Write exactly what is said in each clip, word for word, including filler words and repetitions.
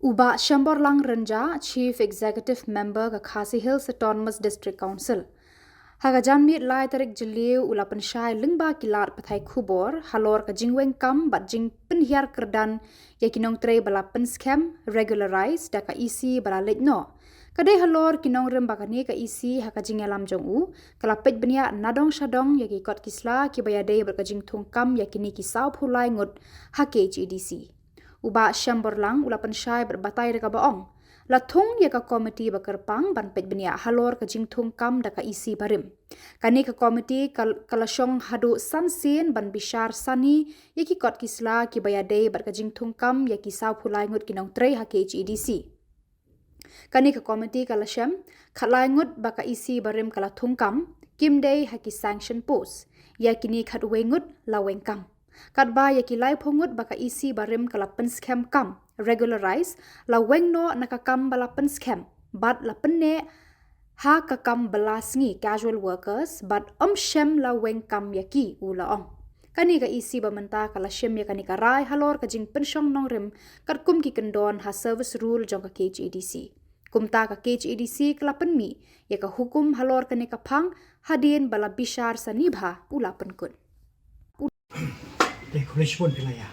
U Bah Shemborlang Rynjah, Chief Executive Member ka Khasi Hills Autonomous District Council, ha ka janmiet lai tarik Jylliew u la pynshai lyngba ki lad pathai khubor halor ka jingweng kam bad jingpynhiar kyrdan ïa ki nongtrei ba la pynskhem, regularise, da ka E C ba la leit noh. Ka dei halor ki nongrim ba kane ka E C ha ka jingïalam jong u ka la peit bniah nadong shadong ïa ki kot ki sla kiba ïadei bad ka jingthung kam ïa kine ki sawphew lai ngut ha K H A D C. U Bah Shemborlang u la pynshai bad batai da kaba ong, la thung ïa ka komiti ba kyrpang ban peit bniah halor ka jingthung kam da ka E C barim. Kane ka komiti ka, ka la shong haduh san sien ban bishar sani ïa ki kot ki sla kiba ïadei bad ka jingthung kam ïa ki sawphew lai ngut ki nongtrei ha K H A D C. Kane ka komiti ka la shem, khatlai ngut ba ka E C barim ka la thung kam, kim dei ha ki sanction post. Ïa kine khatwei ngut la weng kam. Katba ïa ki laiphew ngut ba ka E C barim ka la pynskhem kam, regularise, la weng noh na ka kam ba la pynskhem bad la pynneh ha ka kam bylla sngi, casual workers, bad ym shym la weng kam ïa ki, u la ong. Kane ka E C ba mynta ka la shim ïa kane ka rai halor ka jingpynshong nongrim katkum ki kyndon ha service rule jong ka K H A D C. Kumta ka K H A D C ka la pynmih ïa ka hukum halor kane ka phang hadien ba la bishar sani bha, u la pynkut. Te khublei shibun phi la ïa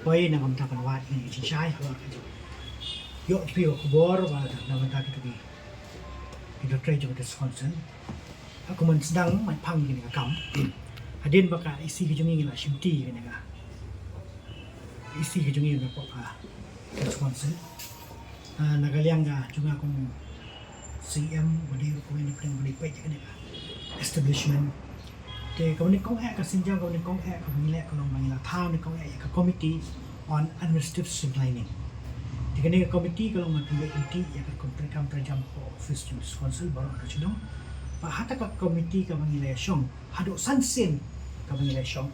poi na ka bynta ban wad ïa kane ka jingshai halor ka jong, ïoh phi ïa ka khubor ba na ka bynta kito ki, ki nongtrei jong ka District Council. Ha, kum ban sdang ban phang ïa kane ka kam, hadien ba ka E C ka jong ngi ngi la shimti ïa kane ka E C ka jong ngi na pdeng ka District Council. Ah, na ka liang ka jong nga kum C M, ba dei ruh kawei na pdeng ba dei peit ïa kane ka establishment. Te kaba nyngkong eh, ka sienjam kaba nyngkong eh kaba ngi leh ka long ba ngi la thaw nyngkong eh ïa ka Committee on Administrative Streamlining. Te kane ka committee ka long ban pynbeit lynti ïa ka kam treikam treijam ka office jong District Council baroh arphew shnong. Bad ha kata ka committee kaba ngi la ïa shong haduh san sien kaba ngi la ïa shong.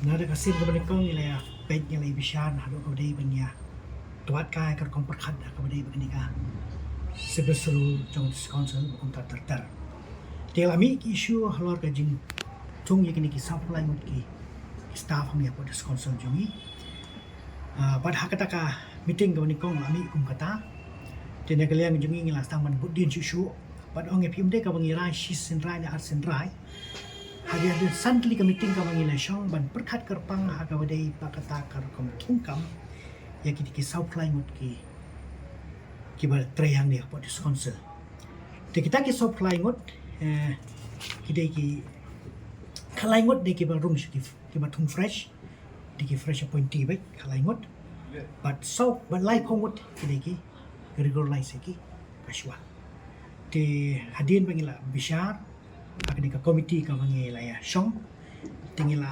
Na kata ka sien kaba nyngkong ngi la ïa peit, ngi la ïa bishar na haduh kaba dei ban ïa twad kai ka rukom pyrkhat da kaba dei ba kane ka service rule jong District Council ba kumta ter ter. Te la mih ki issue halor ka jingthung ïa kine ki sawphew lai ngut ki, ki staff hangne hapoh District Council jong ngi. Ah, bad ha kata ka meeting kaba nyngkong la mih kum kata. Te na ka liang jong ngi ngi la sdang ban bud dien shuh shuh. Bad ong ïa phi, ym dei kaba ngi rai shi sien rai ne ar sien rai. Hadien, hadien san tylli ka meeting kaba ngi la shong ban pyrkhat kyrpang ha kaba dei ba kata ka rukom thung kam ïa kine ki sawphew lai ngut ki, kiba trei hangne hapoh District Council. Te kita ki sawphew lai ngut, eh, ki dei ki, khatlai ngut dei kiba rung sha ki, kiba thung fresh, dei ki fresh appointee beit, khatlai ngut. Bad saw, bad laiphew ngut ki dei ki regularise ïa ki casual. Te hadien ba ngi la bishar ha kane ka committee kaba ngi la ïa shong, te ngi la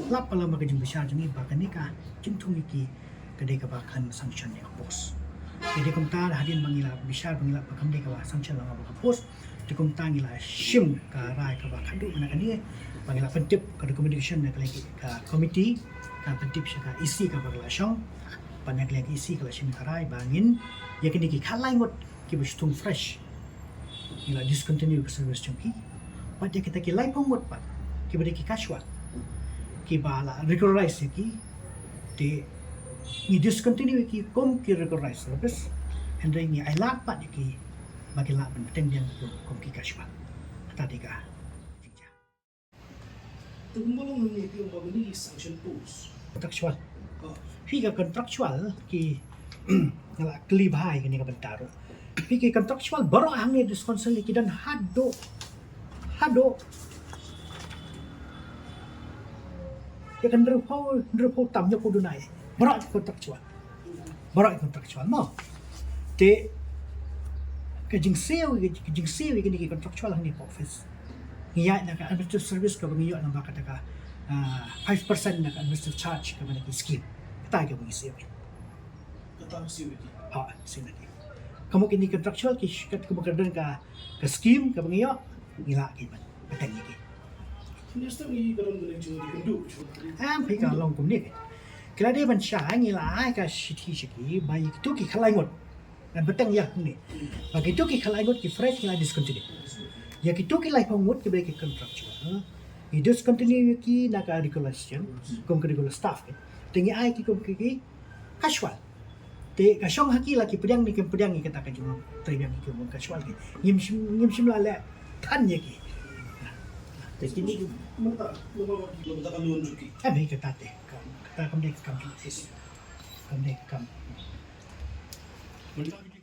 lap palat ba ka jingbishar jong ngi ba kane ka jingthung ïa ki ka dei kaba khlem sanction ïa ka post. Te dei kumta hadien ba ngi la bishar ba ngi la, ba kam dei kaba sanction ïa ka post, te kumta ngi la shim ka rai kaba khadduh na kane, ba ngi la pyntip ka recommendation na ka liang ka committee, ka pyntip sha ka E C kaba ka la shong. Bad na ka liang ka E C ka la shim ka rai ba ngin, ïa kine ki khatlai ngut kiba shu thung fresh, ngi la discontinue ka service jong ki. Bad ïa kita ki laiphew ngut pat kiba dei ki casual, kiba la regularise ïa ki, te ngi discontinue ïa ki kum ki regularised service, hynrei ngi ailad pat ïa ki ba kin lah ban bteng biang kum ki casual. Kata dei ka jingjia. Te kumba long hangne phi ong ba kine ki sanction post. Contractual. Oh. Phi, ka contractual ki, nga la kylli bha ïa kane ka bynta ruh. Phi, ki contractual baroh hangne District Council ki don haduh, haduh ïa ka hynriewphew, hynriewphew tam, hynriewphew duna. Baroh ki contractual. Baroh ki contractual mo. Te ka jingsiew, ka jingsiew ïa kine ki contractual hangne hapoh office, ngi ïaid na ka administrative service kaba ngi ïoh lyngba kata ka, ah, five percent na ka administrative charge kaba na ki scheme. Kata kaba ngi siew. Kata ka siew ïa ki. Ha, siew ïa ki. Ka mut kine contractual ki, kat ka mut ka don ka, ka scheme kaba ngi ïoh, ngi lah ki ban bteng ïa ki. Minister, ngi ka don ka liang jong ngi kynduh. Em, phi, ka long kumne. Ki la dei ban shai, ngi la ai ka shithi sha ki ba ïa kito ki khatlai ngut ngan bteng ïa kumne. Ba kito ki khatlai ngut ki fresh ngi la discontinue. Ïa kito ki laiphew ngut kiba dei ki contractual, ngi discontinue ïa ki na ka regular system, kum ka regular staff ki. Te ngi ai ki kum ki, ki casual. Te ka shong ha ki la ki pdiang ne kim pdiang ïa kata ka jingtrei biang ki, ka shuwa ki. Ngim shym, ngim shym la leh than ïa ki. Te kine ki, mynta, mynta, mynta ka loan jong ki. Em, ïa kata te. Ka, kata kam dei ka kam jong ki. Kam dei ka kam. Mynta ki